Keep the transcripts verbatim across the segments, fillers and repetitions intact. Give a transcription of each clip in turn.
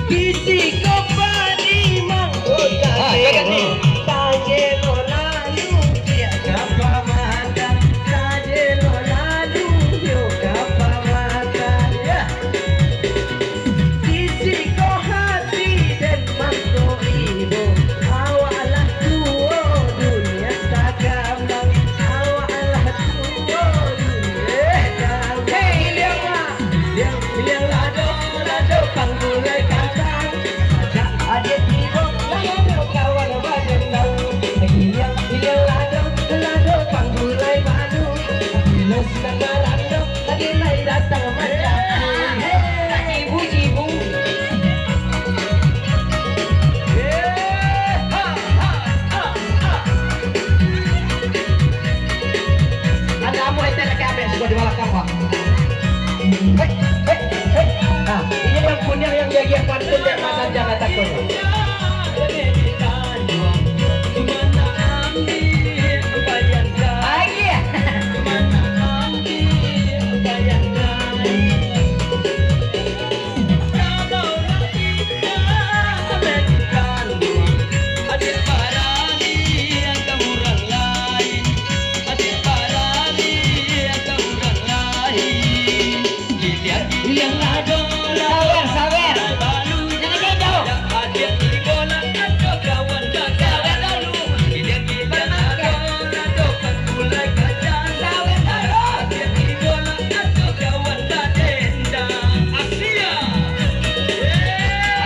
Bisi ko padi mangko tajelo, tajelo lalu dio ka pamakan, tajelo lalu dio ka pamakan. Bisi ko hati den mangko ibo, awak lah tuo dunia takambang, awak lah tuo dunia takambang. Hei, Iliang, Mak. Iliang, Iliang lado, lado panggulai kacang. Ajak adiak tibo, lado kawan badendang. Iliang, Iliang lado, lado panggulai badu. Iliang sadang barando, lagi lai datang manjamu. Hei, cibu-cibu. Ado amuah itu lagi abih, sudah di balakang, Pak. Hei, hei, hei. Nah, ini yang punya yang diagiah pantun dek Mak Sanjang Atakun. Agiah. Sabar, sabar. Jangan jauh. Sabar dulu.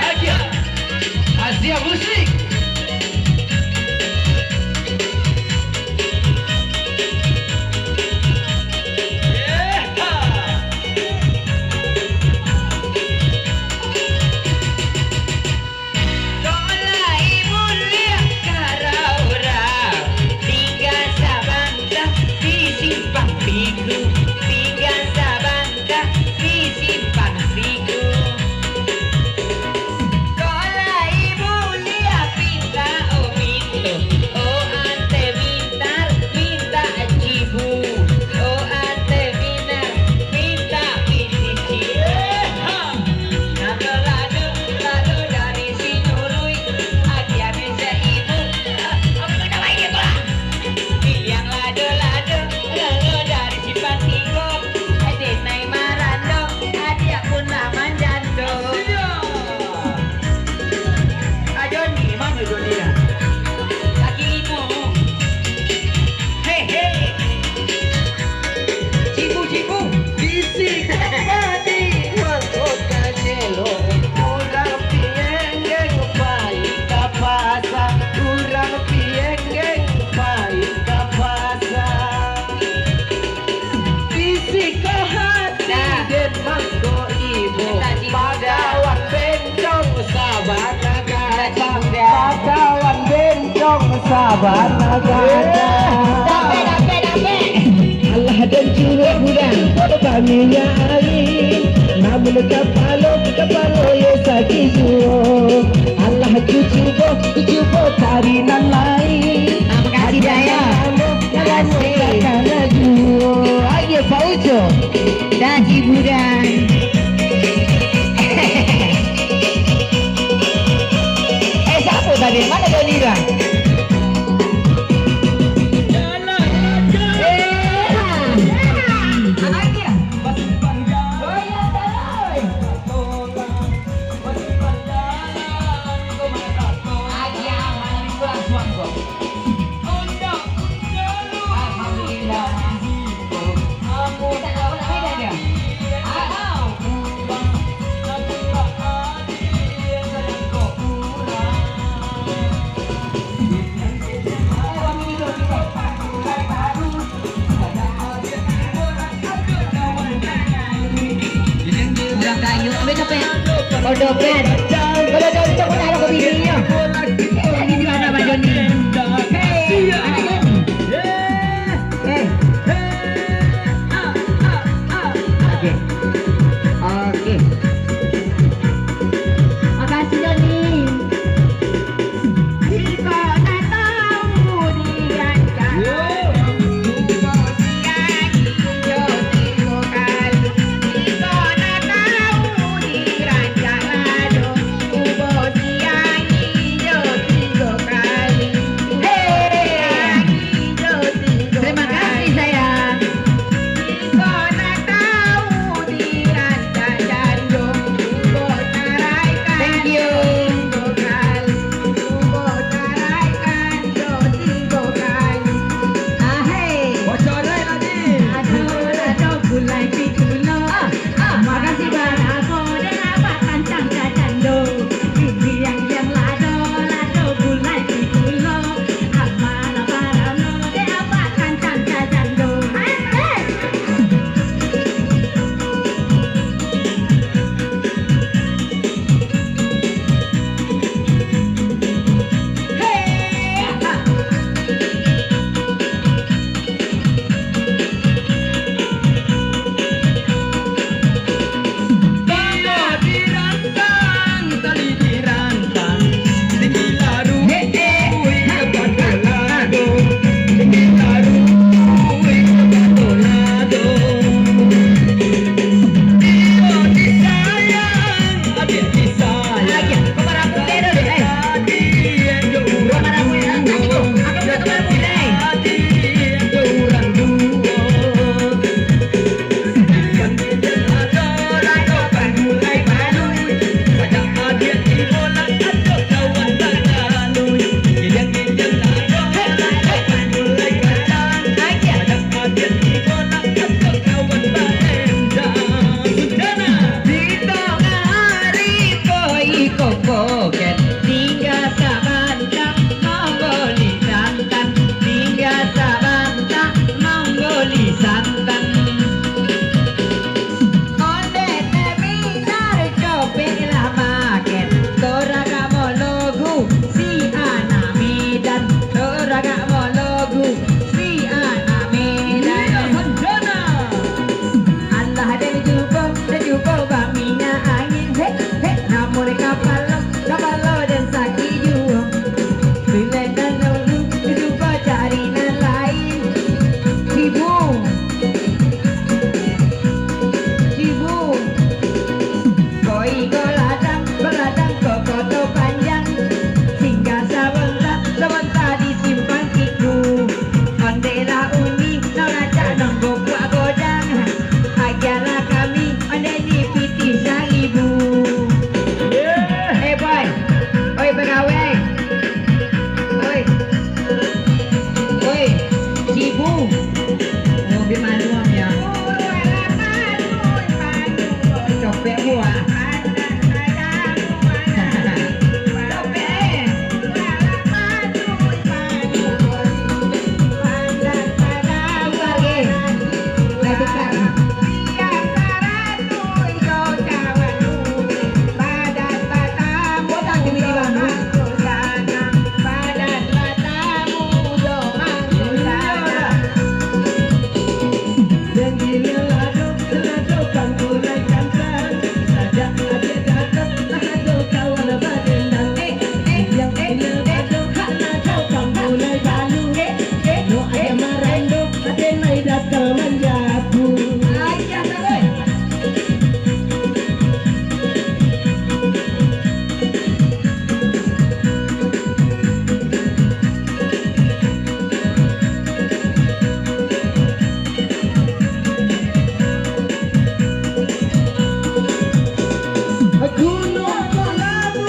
Asia. Asia Musik. Kolai buliah karau-rau, tingga sabanta di simpang Pigu, tingga sabanta di simpang Pigu. Kolai buliah pinta, oh pintu, oh ante pintar, pinta cibu, oh ante pintar, pinta pitici. Lado, lado, lado dari si Nurui, agiah abih si Ibu. Ah, apa kata baik dia tu lah? Iliang lado, lado, lado dari si Pantigo. Denai marando, adiak pun lah manjando. Ajo ni, mano Joni lah? Kaki limo. Hei, hei. Cibu, cibu. Bisi ko padi mangko tajelo, urang pienggeng pai ka pasa, urang pienggeng pai ka pasa. Bisi ko hati den mangko ibo, pagawan bencong sabana gajah, pagawan bencong sabana gajah. Dapek, dapek, dapek. Alah den cubo budak, cubo baminyak ari. Namun kapalo, kapalo yo sakik juo. Alah cubo, cubo tari nan lain. Ah, makasih, Dayang. Alah, Makasih. Alah, juo. Ayo, Pak Ujo. Dah, Ciburan. Eh, siapa tadi? Mana Doni dah? Eh, ha. Abang dia. Oh, ya, salah. Aja, malam minggu langsung kok. Alhamdulillah. Kita tak pernah beda dia. Ah. Urang kayo, ambil capek. Kodokan. Kalau cocok pun ada kopi dia. Ini juga ada Abang Joni. Hei, anak Joni. Hei. Oke. Oke. Gunung Palabu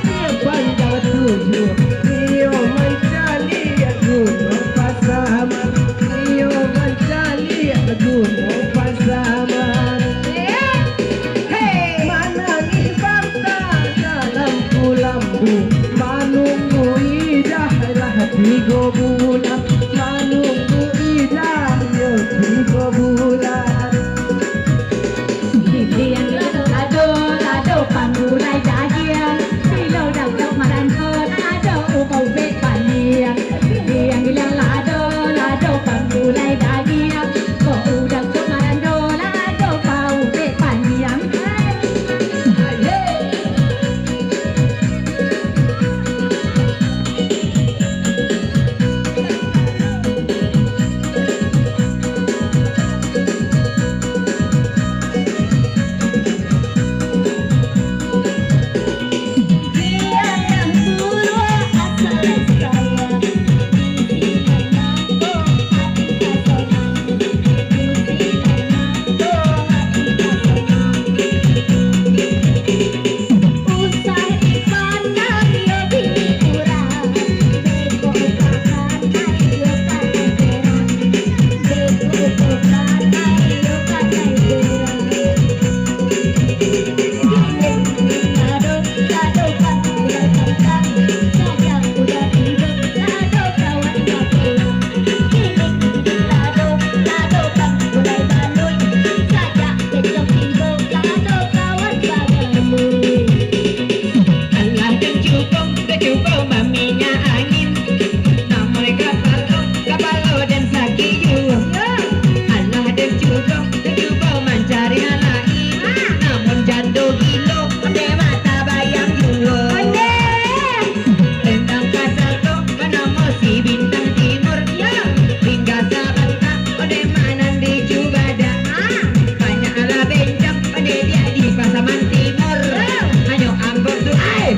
di Banjar Tujuh, iyo mancaliak Gunung Pasaman, iyo mancaliak Gunung Pasaman. Hei! Manangih banta dalam kulambu, manunggu idah lah tigo bulan, manunggu idah yo tigo bulan. Giliang lado, lado, lado, panggulai dagiang. Bilo dangdang marando, lado, ubau bek paniang. Giliang, giliang lado, lado, panggulai dagiang. Kok udang tu marando, lado, bau bek paniang. Hai. Hai, hei. Alah den cubo, den cubo maminyak angin. Namuah kapalo, kapalo den sakik juo. Alah den cubo, den cubo mancari nan lain. Namun jando gilo, onde mah tabayang juo. Onde. Tentang pasal tu, banamo si Bintang Timur. Yo. Tingga sabanta, onde mah nan di Cubada. Ah. Banyak alah bencang, onde diak di Pasaman Timur. Yo. Hanyo ambo tu, ai,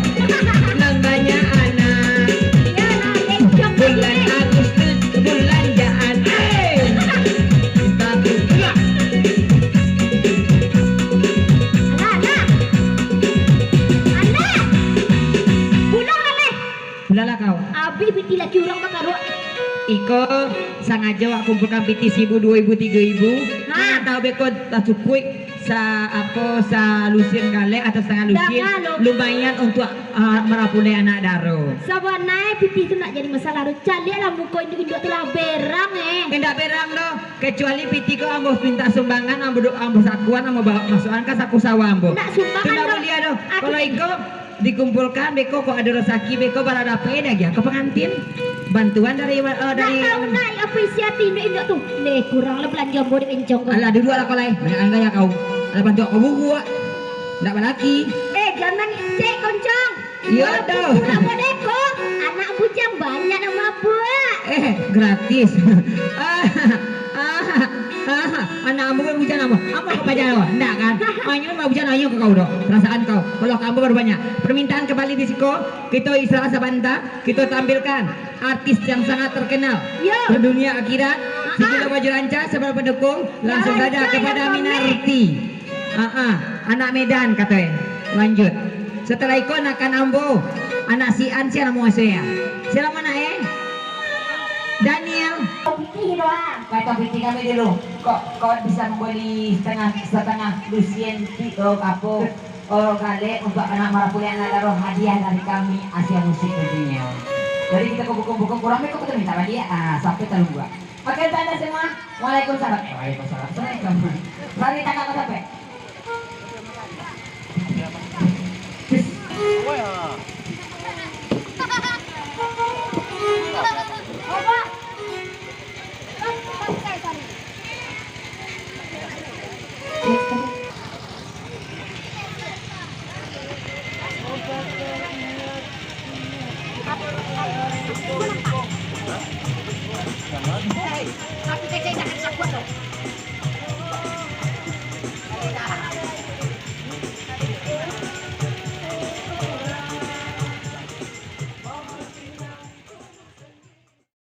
nan banyak anak. Yo, lah, bencang. Bulan Agustus, bulan jaan, ai. Minta tu pulang. Alah, alah. Alah. Pulang lah, leh. Ulahlah kau. Abih pitih laki urang bakaruak. Iko sangajo awak kumpulkan pitih saribu, duo ribu, tigo ribu. Ha. Mana tahu beko tacukuik sa-, apo, salusin galeh atau satangah lusin. Dah, dah, lo. Lumayan untuk, ah, marapuleh anak daro. Sabananyo pitih tu ndak jadi masalah tu. Caliaklah muko induak-induak tu lah berang, eh. Indak berang doh. Kecuali pitih ko ambo minta sumbangan, ambo do-, ambo sakuan, ambo bawa masuakan ka saku sawah ambo. Ndak sumbangan doh. Tu ndak buliah doh. Aku kalau iko Dikumpulkan beko, kok ado rasaki beko, bara dapek dah agiah ka pangantin. Bantuan dari, eh, dari. Ndak tahu nai apo isi ati induak-induak tu. Leh, kurang lah balanjo ambo di bencong ko. Alah, duduaklah kau lai. Banyak gaya kau. Alah, bantuak kau bubuak. Ndak balaki. Eh, jan mangecek, Koncong. Iyo, doh. Walaupun kurang bodeko, anak bujang banyak nan mabuak. Eh, gratis. Ah, ah, ah, anak ambo kan bujang ambo. Ambo ka paja ambo. Ndak kan? Anyo mah bujang anyo ka kau doh. Perasaan kau. Kalau ka ambo baru banyak. Permintaan kembali di siko, kito istirahat sabanta, kito tampilkan artis yang sangat terkenal. Yo. Sedunia akhirat, ah, segilo baju ranca, segalo pendukung, langsung saja kepada Minarti. Ah, ah, anak Medan, kato e. Lanjut. Setelah iko, anakan ambo, anak si An, sia namo asuahnyo? Sia namo anak e? Daniel. Ih, doang. Kata piti kami dulu. Kok, kok bisa membeli setengah, setengah lusin, pi-, oh, apa, oh, galek untuk anak marapuliak anak daro hadiah dari kami Asia Musik tentunya. Jadi kita kumpul-kumpul kurang, kok kita minta hadiah, ah, sampai terlupa. Oke, untuk anda semua, waalaikumsalam. Eh, waalaikumsalam. Assalamualaikum. Mari tangan ke sampai.